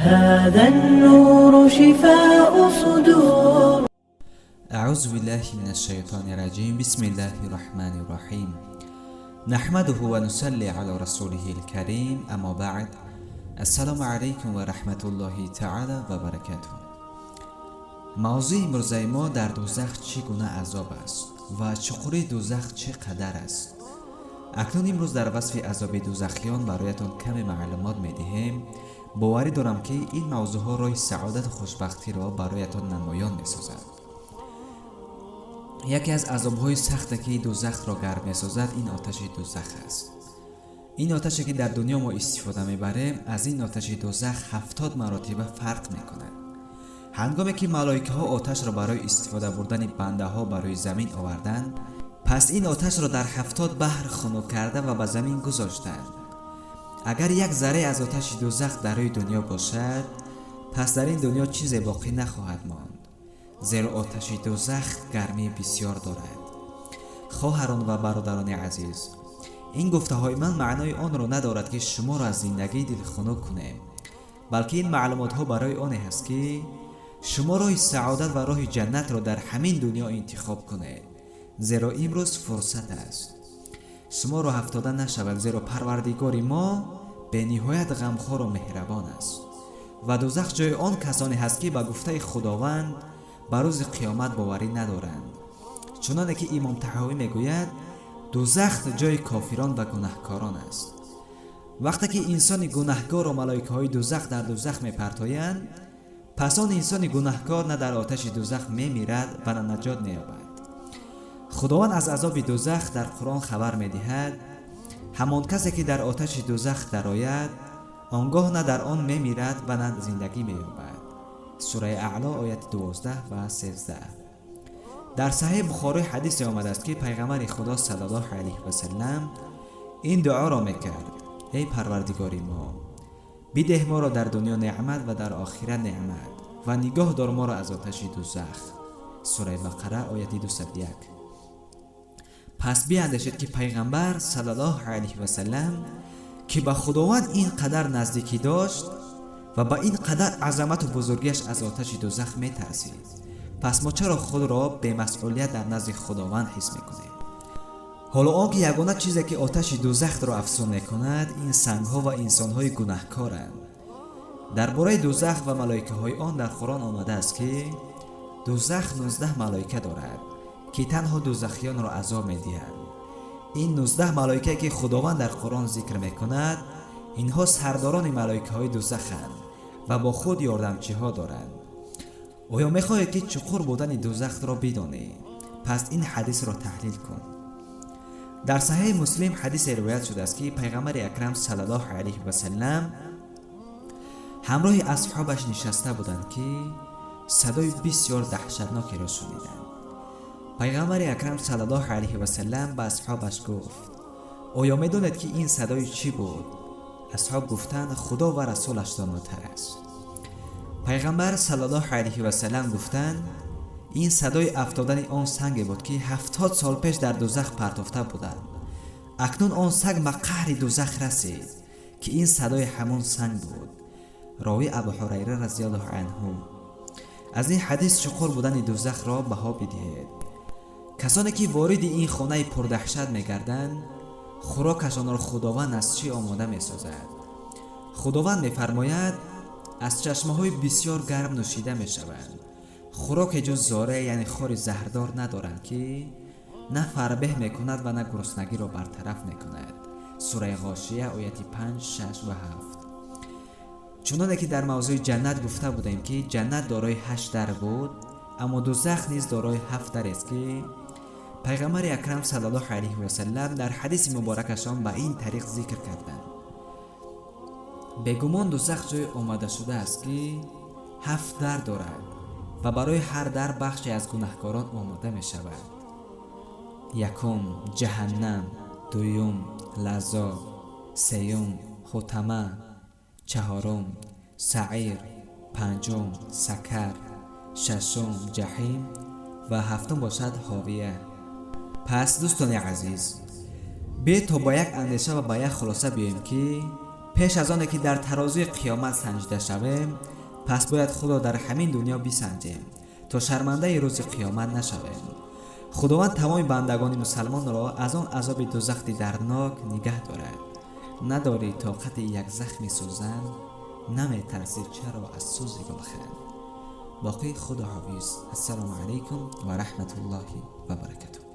هذا النور شفاء صدور. أعوذ بالله من الشيطان الرجيم. بسم الله الرحمن الرحيم. نحمده ونصلي على رسوله الكريم. أما بعد، السلام علیکم و رحمت الله تعالی و برکاته. موضوع امروزه ما در دوزخ چگونه عذاب است و چقوری دوزخ چقدر است. اکنون امروز در وصف عذاب دوزخیان برایتان کمی معلومات میدهیم. باوری دارم که این موضوع ها راه سعادت و خوشبختی را برایتان نمایان میسازد. یکی از عذابهای سخت که دوزخ را گرم میسازد این آتش دوزخ است. این آتشی که در دنیا ما استفاده میبریم از این آتش دوزخ 70 مراتبه فرق میکند. هنگامی که ملائکه ها آتش را برای استفاده بردن بنده ها برای زمین آوردند، پس این آتش را در 70 بحر خنک کرده و به زمین گذاشتند. اگر یک ذره از آتش دوزخ در روی دنیا باشد، پس در این دنیا چیز باقی نخواهد ماند، زیرا آتش دوزخ گرمی بسیار دارد. خواهران و برادران عزیز، این گفته های من معنای آن را ندارد که شما را از زندگی دل خنک کنیم، بلکه این معلومات ها برای آن است که شما راه سعادت و راه جنت را در همین دنیا انتخاب کنید، زیرا امروز فرصت است. شما راه افتاده نشود، زیرا پروردگار ما به نهایت غمخوار و مهربان است و دوزخ جای آن کسانی هست که به گفته خداوند به روز قیامت باوری ندارند. چنانه که امام طحاوی میگوید دوزخ جای کافران و گناهکاران است. وقتی که انسان گناهکار و ملائکه های دوزخ در دوزخ میپرتایند، پس آن انسان گناهکار نه در آتش دوزخ میمیرد و نه نجات مییابد. خداوند از عذاب دوزخ در قرآن خبر میدهد. همان کسی که در آتش دوزخ درآید، آنگاه نه در آن میمیرد و نه زندگی مییابد. سوره اعلی آیت 12 و 13. در صحیح بخاری حدیث آمده است که پیغمبر خدا صلی الله علیه و سلم این دعا را میکرد: ای پروردگار ما، بده ما را در دنیا نعمت و در آخرت نعمت و نگاه دار ما را از آتش دوزخ. سوره بقره آیت 201. پس بیاندیشید که پیغمبر صلی الله علیه و سلم که به خداوند این قدر نزدیکی داشت و با این قدر عظمت و بزرگیش از آتش دوزخ میترسید، پس ما چرا خود را به مسئولیت در نزد خداوند حس میکنیم؟ حالا آن که یگانه چیزی که آتش دوزخ را افزون میکند این سنگ ها و انسان های گناهکارند. درباره دوزخ و ملائکه های آن در قرآن آمده است که دوزخ 19 ملائکه دارد که تنها دوزخیان را عذاب میدهند. این 19 ملائکه که خداوند در قرآن ذکر میکند، اینها سرداران ملائکه های دوزخند و با خود یاردمچی ها دارند. آیا میخواهید که چقور بودن دوزخ را بدانید؟ پس این حدیث را تحلیل کن. در صحیح مسلم حدیث روایت شده است که پیغمبر اکرم صلی الله علیه و سلم همراه اصحابش نشسته بودند که صدای بسیار دهشتناکی را شنیدند. پیغمبر اکرم صلی الله علیه و سلم به اصحابش گفت: آیا میدانید که این صدای چی بود؟ اصحاب گفتند: خدا و رسولش داناتر است. پیغمبر صلی الله علیه و سلم گفتند: این صدای افتادن آن سنگ بود که 70 سال پیش در دوزخ پرتافته بودند. اکنون آن سنگ به قعر دوزخ رسید که این صدای همان سنگ بود. راوی ابو هریره رضی الله عنه. از این حدیث چقور بودن دوزخ را بها بدهید. کسانی که وارد این خانه پردهشت میگردند، خوراکشان را خداوند از چی آماده میسازد؟ خداوند میفرماید از چشمه های بسیار گرم نوشیده میشوند. خوراک جز زاره یعنی خار زهردار ندارند که نه فربه میکند و نه گرسنگی را برطرف میکند. سوره غاشیه آیت 5، 6 و 7. چنانه که در موضوع جنت گفته بودیم که جنت دارای 8 در بود، اما دوزخ نیز دارای 7 در است که پیغمبر اکرم صلی الله علیه و سلم در حدیث مبارکشان به این طریق ذکر کردند: بیگمان دوزخ جای آماده شده است که 7 در دارد و برای هر در بخشی از گناهکاران آماده می شود. یکم جهنم، دوم لظی، سیوم حطمه، چهارم سعیر، پنجم سقر، ششم جحیم و هفتم باشد هاویه. پس دوستان عزیز، بیایید تا با یک اندیشه و با یک خلاصه بیاییم که Пеш аз оне ки дар тарозуи қиёмат санҷида шавем, пас бояд худро дар ҳамин дунё бисанҷем, то шармандаи рӯзи қиёмат нашавем. Худованд тамоми бандагони мусалмонро аз он азоби дӯзахи дарднок нигаҳ дорад. Надорӣ тоқати як захми сӯзан, наметарсӣ чаро аз сӯзи гулхан. Боқӣ худоҳофиз. Ассалому алайкум ва раҳматуллоҳи ва баракатуҳ.